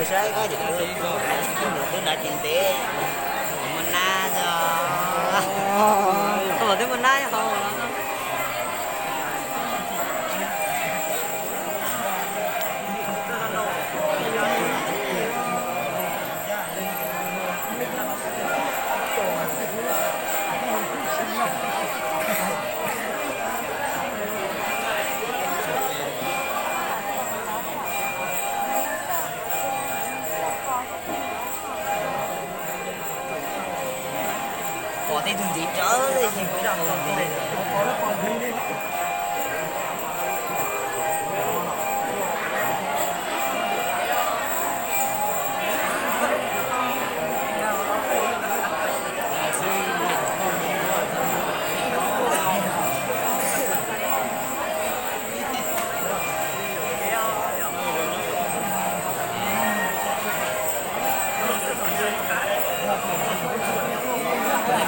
Saib koj ces twb nrov tsis ntev, muaj nab xwb. Twb muaj nab hauv. Pom tej tug ntxiv tsawv li.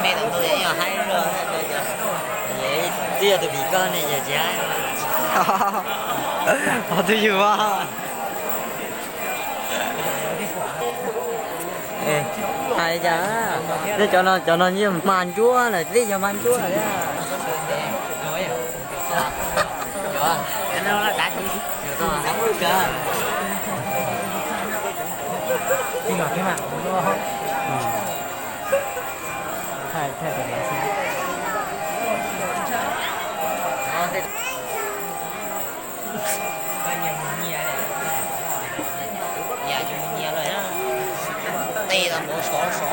Me tau ntu yog haib los, twb yog tus vim koj ne yog tsis haib. Ho twb yog hais cas, cov no cov no yeej hma ntsuab lawm, twb yog hma ntsuab lawm. Nyias tsis mus nyias lawm, tej tau npaum sov sov.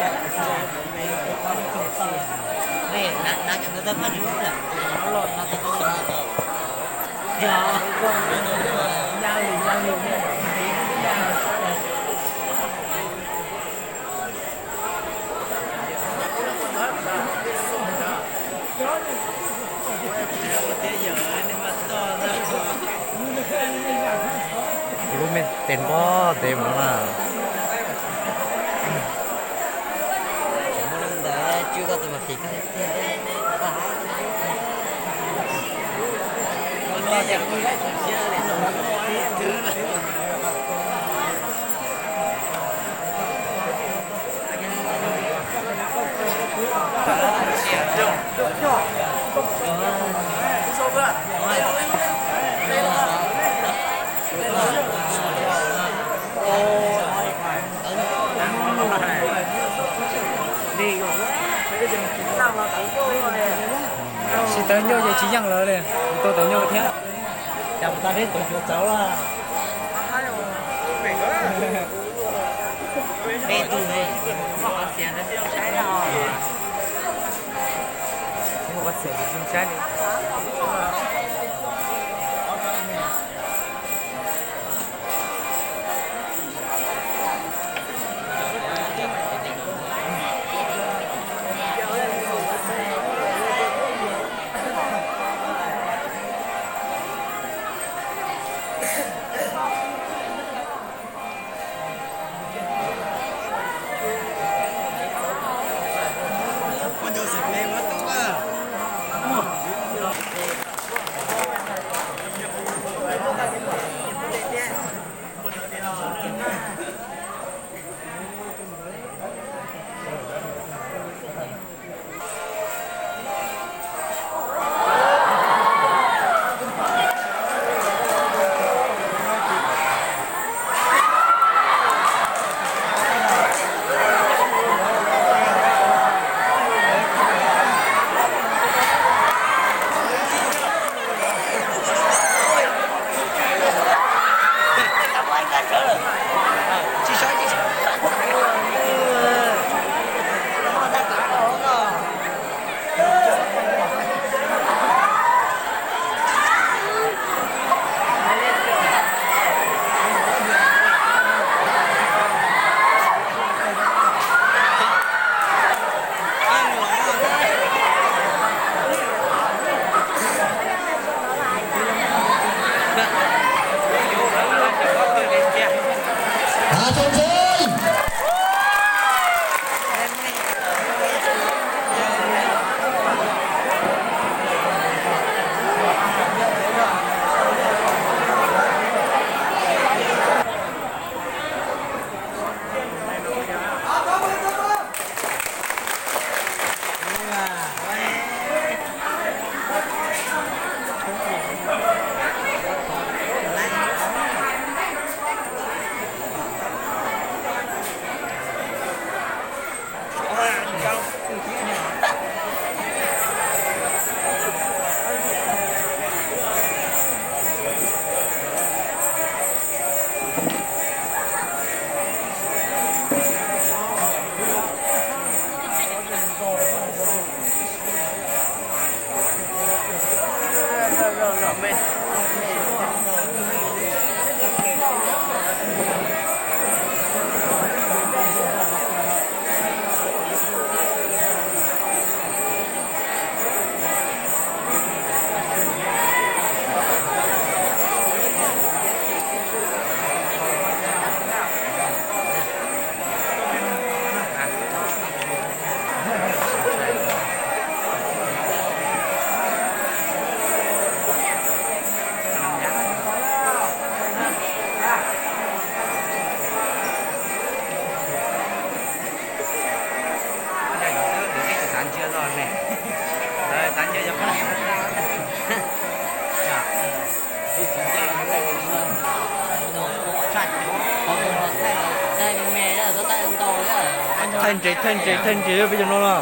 Hnav tsis tau taj paj lug lawm, los no tej qau. Lub me tes npob ntev mus no na. Muaj lub ntawd tswj koj tus mas phim koj tiag tiag. Tsis tawv ncauj ces tsis yeej lawv li, tua tawv ncauj thiab. Cas mus tau deb tuaj cuav txawv lawm. Peb tug ne, muaj qhov txias ntawd tsis zoo saib na. Muaj qhov txias tsis zoo saib li. Thaij ntses, thaij ntses, thaij ntses peb cov no na.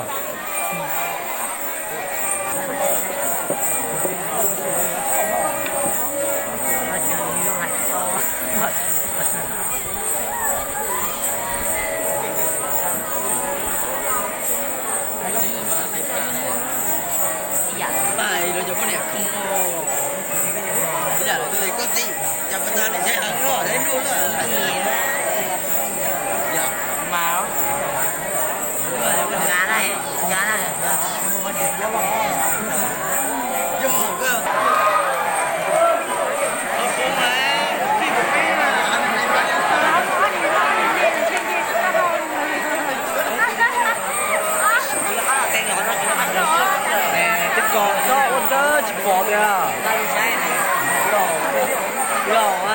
Twb kos txhob ua txawj tsis pom tiag. Los, los.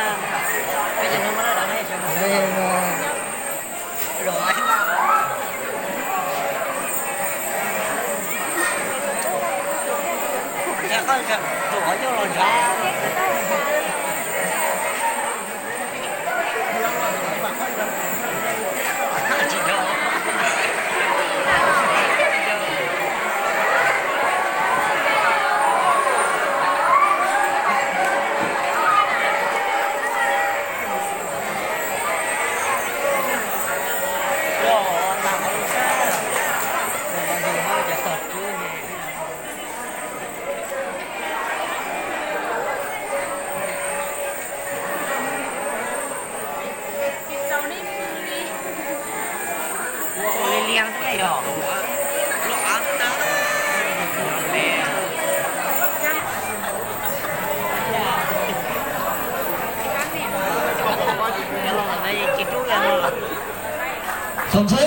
Txog ntxheb